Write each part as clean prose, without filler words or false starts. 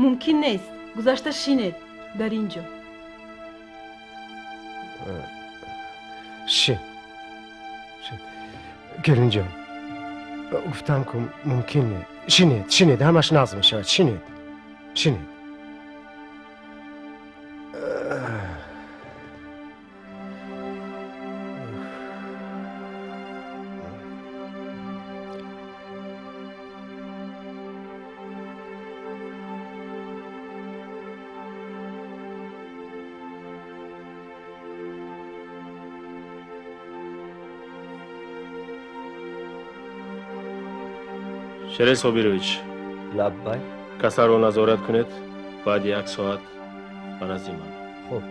Мумкин нест. Гузашта шинед дар ин ҷо. Шин. Шин. Келинҷон, гуфтам ку мумкин не. Шинед, шинед, ҳамаш нағз мешавад. Шинед. Шинед. Шерез Собирович. Лаббай. Касалро назорат кунед, баъди як соат ба назди ман. Хуб.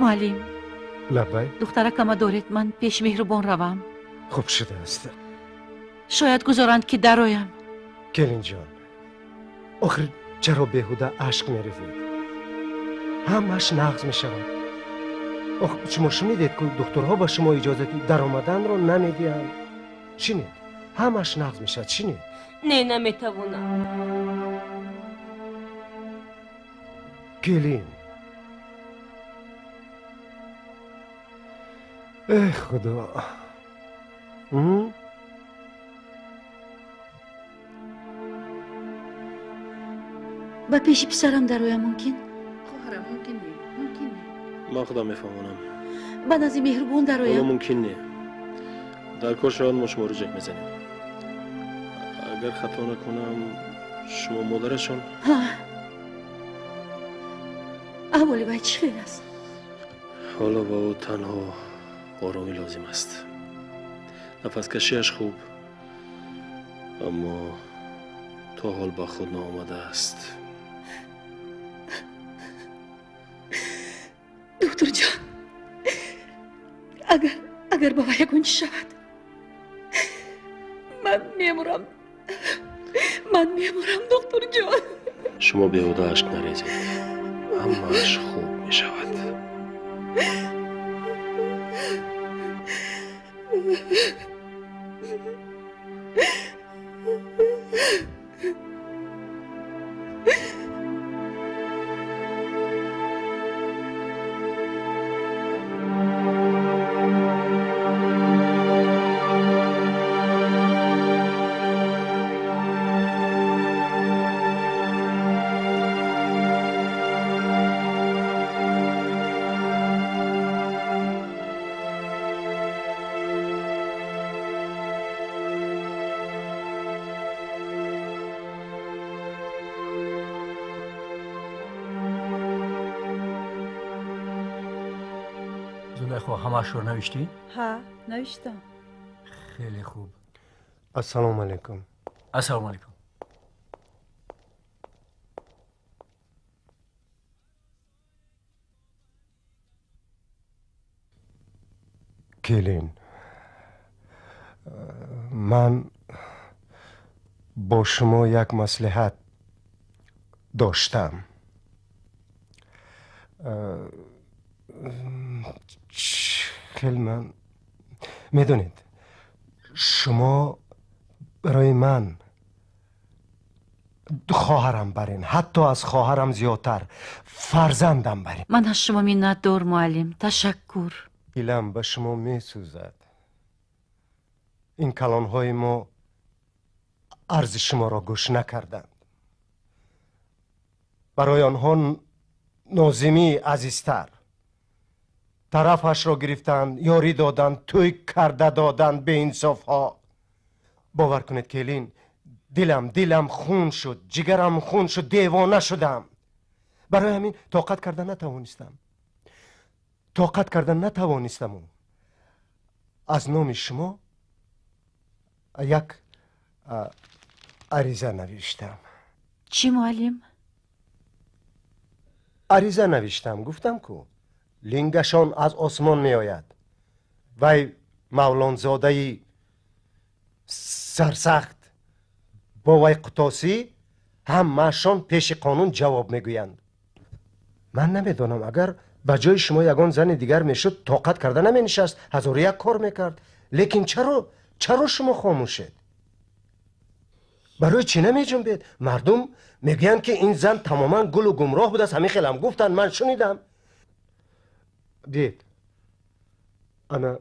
Муаллим. Лаббай. Духтаракама доред, ман пеш меҳрубон равам. Хуб шудааст. Шояд гузоранд, ки дароям. Келинҷон, охир чаро беҳуда ашк мерезед? Ҳамаш нағз мешавад. Ох, шумо шунидед, ку духтурҳо ба шумо иҷозати даромаданро намедиҳанд. Шинед, ҳамаш нағз мешавад, шинед. Не, наметавонам. Келин. Эх, Худо. Ба пеши писарам дароям мумкин? Хоҳарам, мумкин не, мумкин не. Ман худам мефаҳмонам. Ба назди меҳрубон дароям. Ҳоло мумкин не. Дар кор шавад, мо шуморо ҷеғ мезанем. Агар хато накунам, шумо модарашон? Ҳа. Аҳволи вай чӣ хел аст? Ҳоло ба ӯ танҳо оромӣ лозим аст. Нафаскашиаш хуб, аммо то ҳол ба худ наомадааст. Духтурҷон, агар ба вай ягон чиз шавад, ман мемурам. Ман мемурам, духтурҷон. Шумо беҳуда ашк нарезед. Ҳамааш хуб мешавад. Зулайхо, ҳамаашро навиштӣ? Ҳа, навиштам. Хеле хуб. Ассалому алайкум. Ассалому алайкум. Келин, ман бо шумо як маслиҳат доштам. Хел ман медонед, шумо барои ман хоҳарам барин, ҳатто аз хоҳарам зиёдтар фарзандам барин. Ман аз шумо миннатдор, муаллим. Ташаккур. Дилам ба шумо месӯзад. Ин калонҳои мо арзи шуморо гӯш накарданд. Барои онҳо нозимӣ азизтар. Тарафашро гирифтанд, ёрӣ доданд, тӯй карда доданд беинсофҳо. Бовар кунед, келин, дилам хун шуд, ҷигарам хун шуд, девона шудам. Барои ҳамин тоқат карда натавонистам. Тоқат карда натавонистаму аз номи шумо як ариза навиштам. Чӣ, муаллим? Ариза навиштам, гуфтам ку лингашон аз осмон меояд. Вай мавлонзодаи Сарсахт. Бо вай қутосӣ ҳамаашон пеши қонун ҷавоб мегӯянд. Ман намедонам, агар ба ҷои шумо ягон зани дигар мешуд, тоқат карда наменишаст, ҳазору як кор мекард. Лекин чаро шумо хомӯшед? Барои чӣ намеҷунбед? Мардум мегӯянд, ки ин зан тамоман гулу гумроҳ будааст. Ҳамин хелам гуфтанд, ман шунидам. Дид, ана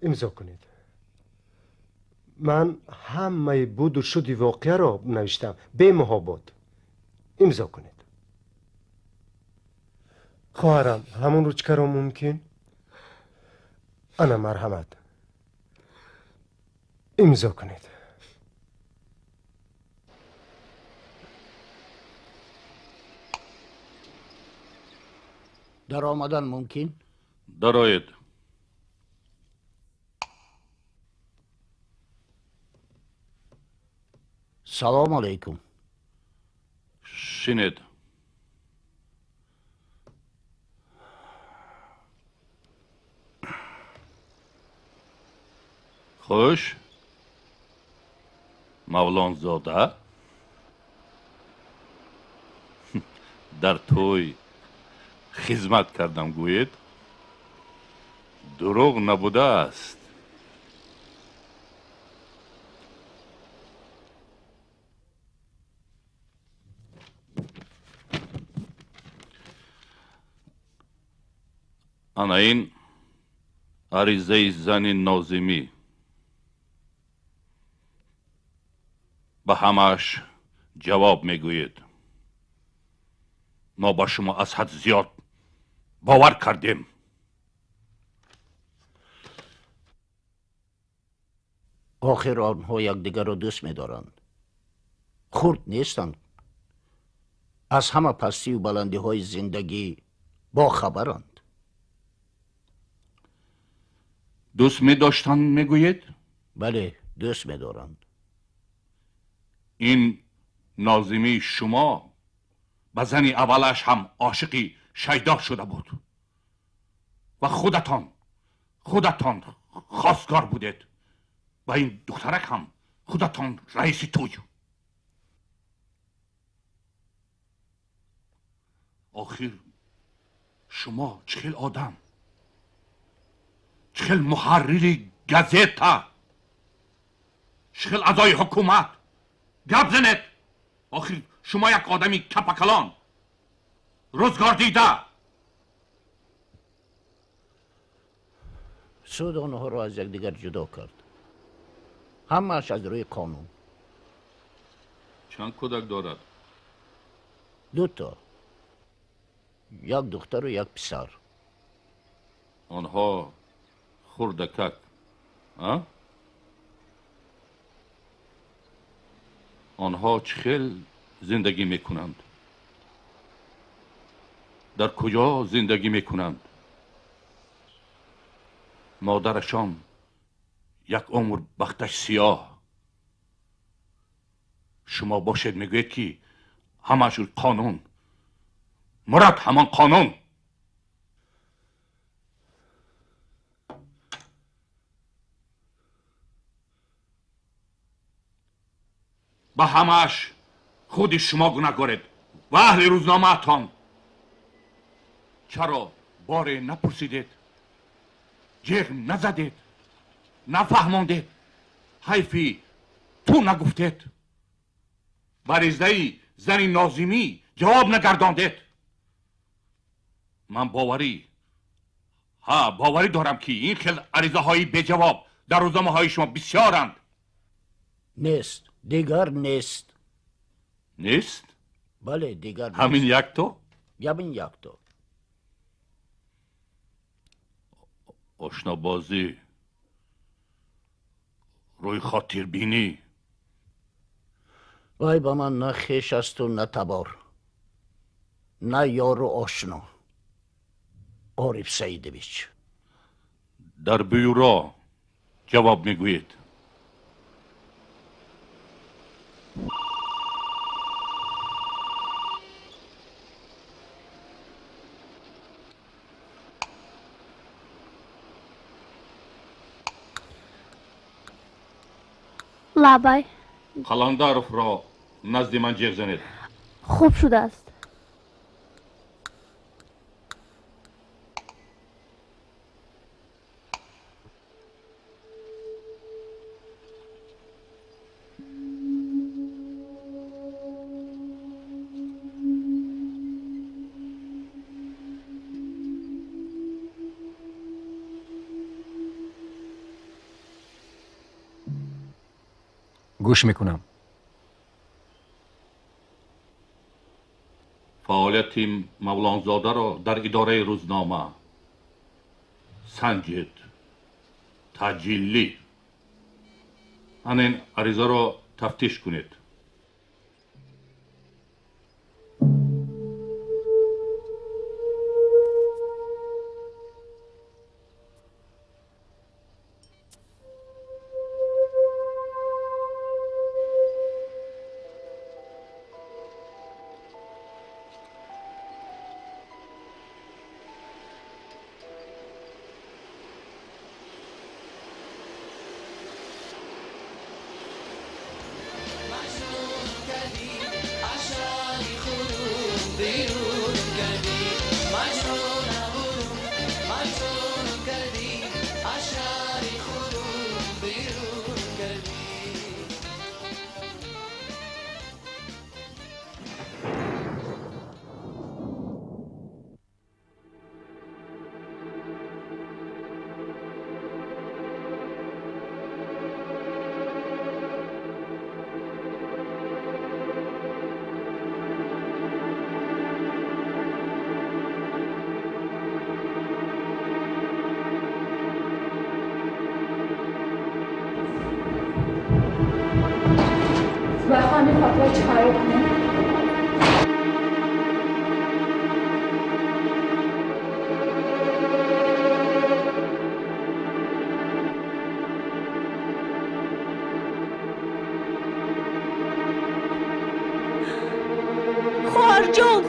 имзо кунед. Ман ҳамаи буду шуди воқеаро навиштам, бемуҳобот. Имзо кунед. Хоҳарам, ҳамон ручкаро мумкин? Ана марҳамат. Имзо кунед. Даромадан мумкин? Дароед. Салом алейкум. Шинед. Хуш, Мавлонзода, дар тӯй хизмат кардам гӯед, дурӯғ набудааст. Ана ин аризаи зани Нозимӣ. Ба ҳамааш ҷавоб мегӯед. Мо ба шумо аз ҳад зиёд бовар кардем. Охир онҳо якдигарро дӯст медоранд. Хурд нестанд. Аз ҳама пастию баландиҳои зиндагӣ бохабаранд. Дӯст медоштанд, мегӯед? Бале, дӯст медоранд. Ин Нозимии шумо ба зани аввалаш ҳам ошиқи шайдо шуда буд ва худатон хостгор будед ва ин духтарак ҳам худатон раиси тӯй. Охир шумо чӣ хел одам, чӣ хел муҳаррири газета, чӣ хел аъзои ҳукумат? Гап занед! Охир шумо як одами капакалон, рӯзгор дида. Суд онҳоро аз якдигар ҷудо кард. Ҳамааш аз рӯи қонун. Чанд кӯдак дорад? Дуто. Як духтару як писар. Онҳо хурдакак, а? Онҳо чӣ хел зиндагӣ мекунанд? Дар куҷо зиндагӣ мекунанд? Модарашон як умр бахташ сиёҳ. Шумо бошед мегӯед, ки ҳамааш қонун. Мурад ҳамон қонун. Ба ҳамааш худи шумо гунаҳгоред ва аҳли рӯзномаатон. Чаро боре напурсидед, ҷеғ назадед, нафаҳмондед, ҳайфи ту нагуфтед, ба аризаи зани Нозимӣ ҷавоб нагардондед? Ман боварӣ дорам, ки ин хел аризаҳои беҷавоб дар рӯзномаҳои шумо бисёранд. Нест, дигар нест. Нест? Бале, дигар нест. Ҳамин якто? Ҳамин якто. Ошнобозӣ, рӯи хотирбинӣ. Вай ба ман на хеш асту на табор, на ёру ошно. Ориф Саидович. Дар бюро ҷавоб мегӯед. Лаббай. Қаландаровро назди ман ҷеғ занед. Хуб шудааст. Гӯш мекунам. Фаъолияти Мавлонзодаро дар идораи рӯзнома санҷед. Таҷиллӣ. Ана ин аризаро тафтиш кунед.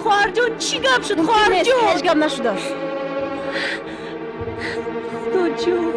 Хоҳарҷон, чӣ гап шуд? Хоҳарҷон, ҳеҷ гап нашудааст. Худоҷон.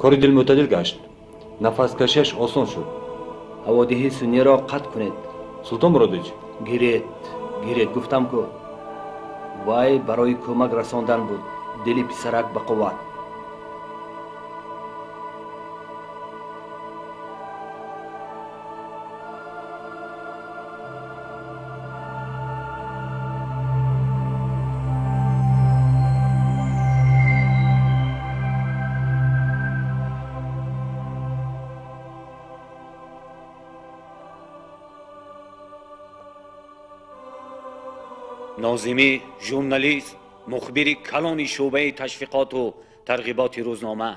Кори дил мӯътадил гашт. Нафаскашиаш осон шуд. Ҳаводиҳии сунниро қатъ кунед. Султон Муродович. Гиред, гиред, гуфтам ку. Вай барои кӯмак расондан буд. Дили писарак ба қувват. Нозимӣ журналист, мухбири калони шӯъбаи ташвиқоту тарғиботи рӯзнома,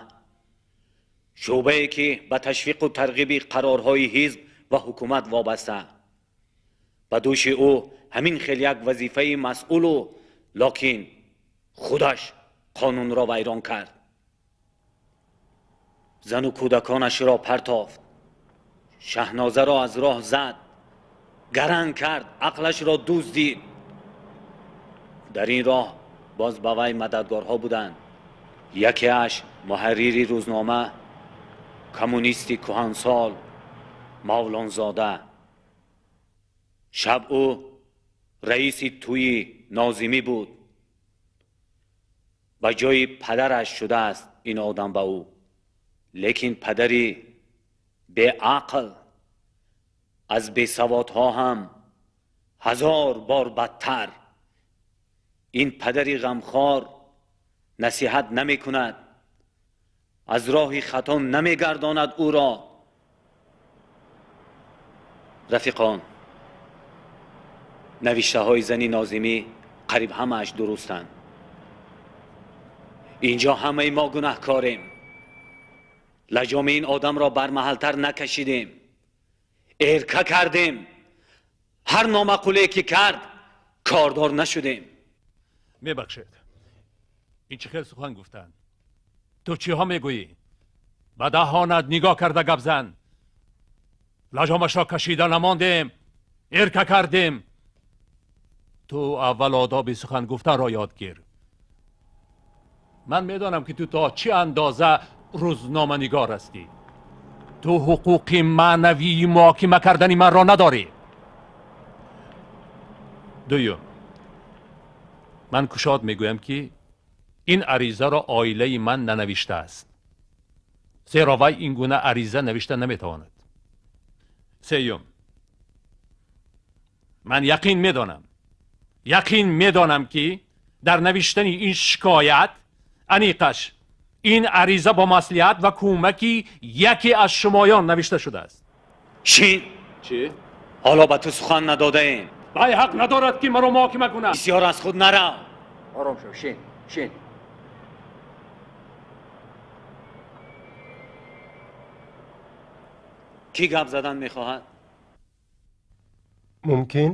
шӯъбае ки ба ташвиқу тарғиби қарорҳои ҳизб ва ҳукумат вобаста. Ба дӯши ӯ ҳамин хел як вазифаи масъулу, локин худаш қонунро вайрон кард. Зану кӯдаконашро партофт, Шаҳнозаро аз роҳ зад, гаранг кард, ақлашро дуздид. Дар ин роҳ боз ба вай мададгорҳо буданд. Якеаш муҳаррири рӯзнома, коммунисти кӯҳансол Мавлонзода. Шаб ӯ раиси тӯйи Нозимӣ буд. Ба ҷои падараш шудааст ин одам ба ӯ. Лекин падари беақл аз бесаводҳо ҳам 1000 бор бадтар. Ин падари ғамхор насиҳат намекунад, аз роҳи хато намегардонад ӯро. Рафиқон, навиштаҳои зани Нозимӣ қариб ҳамааш дурустанд. Инҷо ҳамаи мо гунаҳкорем. Лаҷоми ин одамро бармаҳалтар накашидем, эрка кардем. Ҳар номаъқуле ки кард, кордор нашудем. Мебахшед, ин чӣ хел сухан гуфтанд? Ту чиҳо мегӯӣ? Ба даҳонат нигоҳ карда гап зан. Лаҷомашро кашида намондем, эрка кардем. Ту аввал одоби сухан гуфтанро ёд гир. Ман медонам ки ту то чӣ андоза рӯзноманигор ҳастӣ. Ту ҳуқуқи маънавии муҳокима кардани манро надорӣ. Дуюм, ман кушод мегӯям ки ин аризаро оилаи ман нанавиштааст, зеро вай ин гуна ариза навишта наметавонад. Сеюм, ман яқин медонам ки дар навиштани ин шикоят аниқаш ин ариза бо маслиҳат ва кӯмаки яке аз шумоён навишта шудааст. Шин? Чӣ? Ҳоло ба ту сухан надодаем. Вай ҳақ надорад ки маро муҳокима кунад. Бисёр аз худ нарав. Ором шав, шин, шин. Кӣ гап задан мехоҳад? Мумкин?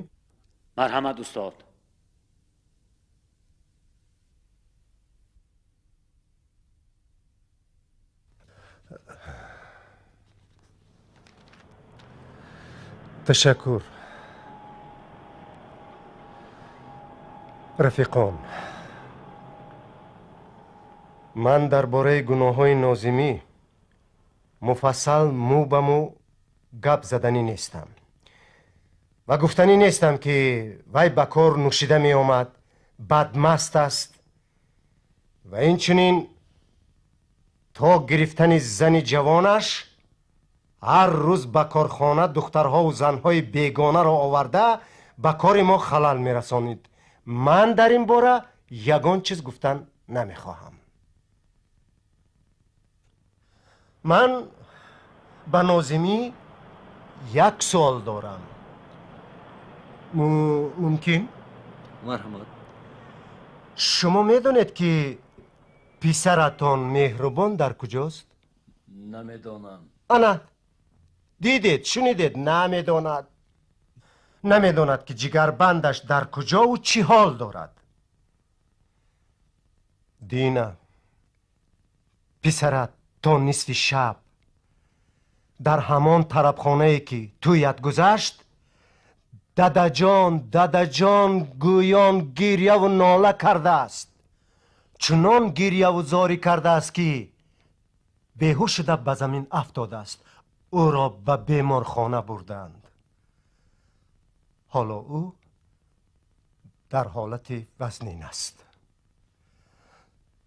Марҳамат, устод. Ташаккур. Рафиқон, ман дар бораи гуноҳҳои Нозимӣ муфассал мӯ ба мӯ гап заданӣ нестам ва гуфтанӣ нестам ки вай ба кор нӯшида меомад, бадмаст аст ва инчунин то гирифтани зани ҷавонаш ҳар рӯз ба корхона духтарҳову занҳои бегонаро оварда ба кори мо халал мерасонид. Ман дар ин бора ягон чиз гуфтан намехоҳам. Ман ба Нозимӣ як суол дорам. Мумкин? Марҳамат. Шумо медонед ки писаратон Меҳрубон дар куҷост? Намедонам. Ана, дидед, шунидед, намедонад. Намедонад ки ҷигарбандаш дар куҷову чӣ ҳол дорад. Дина, писарат то нисфи шаб дар ҳамон тарабхонае ки тӯят гузашт, дадаҷон, дадаҷон гӯён гирьяву нола кардааст. Чунон гирьяву зорӣ кардааст ки Беҳуш шуда ба замин афтодааст. Ӯро ба беморхона бурданд. Ҳоло ӯ дар ҳолати вазнин аст.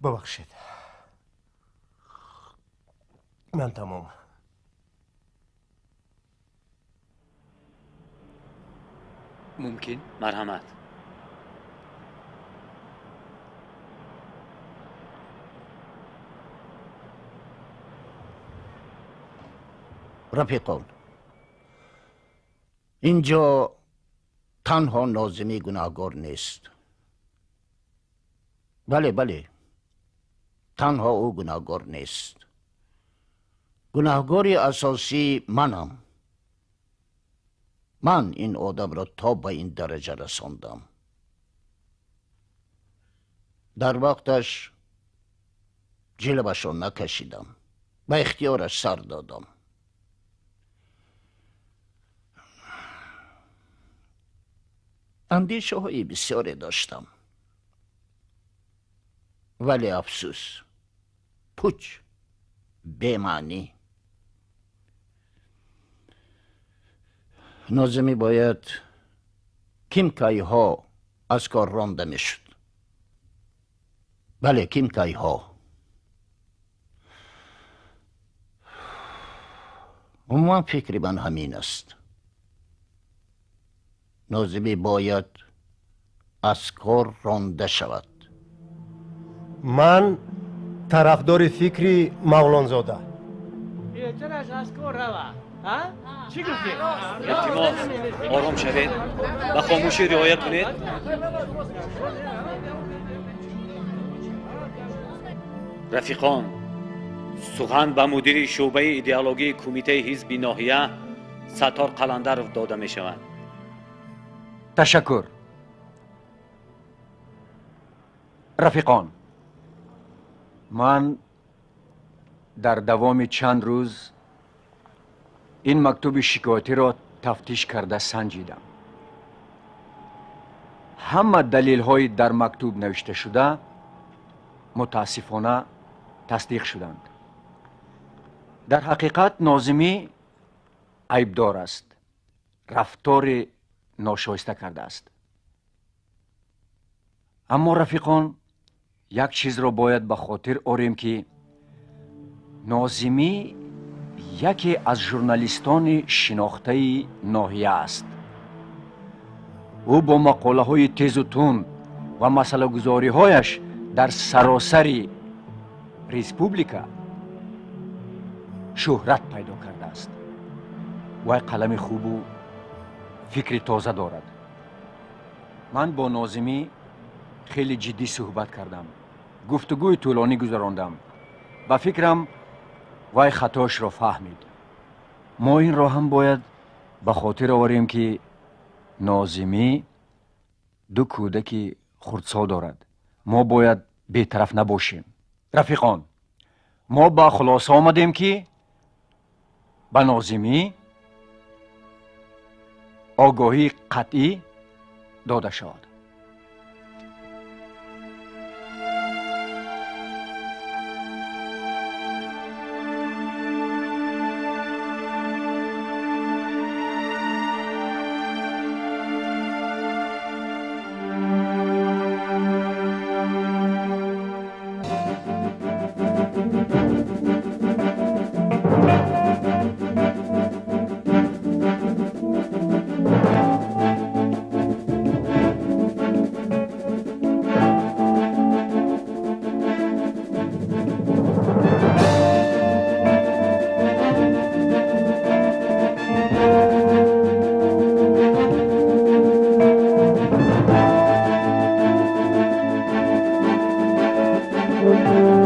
Бубахшед. Ман тамом. Мумкин? Марҳамат. Рафиқон, инҷо танҳо Нозимӣ гунаҳгор нест. Бале, бале, танҳо ӯ гунаҳгор нест. Гунаҳгори асосӣ манам. Ман ин одамро то ба ин дараҷа расондам. Дар вақташ ҷилавашро накашидам, ба ихтиёраш сар додам. Андешаҳои бисёре доштам, вале афсӯс, пуч, бемаънӣ. Нозимӣ бояд ким кайҳо аз кор ронда мешуд. Бале, ким кайҳо. Умуман фикри ман ҳамин аст. Нозимӣ бояд аз кор ронда шавад. Ман тарафдори фикри Мавлонзода. Беҳтараш аз кор рава. Чӣ гуфтӣ? Илтимос, ором шавед, ба хомӯшӣ риоя кунед. Рафиқон, сухан ба мудири шӯъбаи идеологии кумитаи ҳизби ноҳия Саттор Қаландаров дода мешавад. Ташаккур. Рафиқон, ман дар давоми чанд рӯз ин мактуби шикоятиро тафтиш карда санҷидам. Ҳама далелҳои дар мактуб навишташуда мутаассифона тасдиқ шуданд. Дар ҳақиқат Нозимӣ айбдор аст, рафтори ношоиста кардааст. Аммо рафиқон, як чизро бояд ба хотир орем, ки Нозимӣ яке аз журналистони шинохтаи ноҳия аст. Ӯ бо мақолаҳои тезу тунд ва масъалагузориҳояш дар саросари республика шӯҳрат пайдо кардааст. Вай қалами хубу фикри тоза дорад. Ман бо Нозимӣ хеле ҷиддӣ суҳбат кардам, гуфтугӯи тӯлонӣ гузарондам. Ба фикрам, вай хатоашро фаҳмид. Мо инро ҳам бояд ба хотир оварем, ки Нозимӣ ду кӯдаки хурдсол дорад. Мо бояд бетараф набошем. Рафиқон, мо ба хулоса омадем, ки ба Нозимӣ огоҳии қатъӣ дода шавад. Thank you.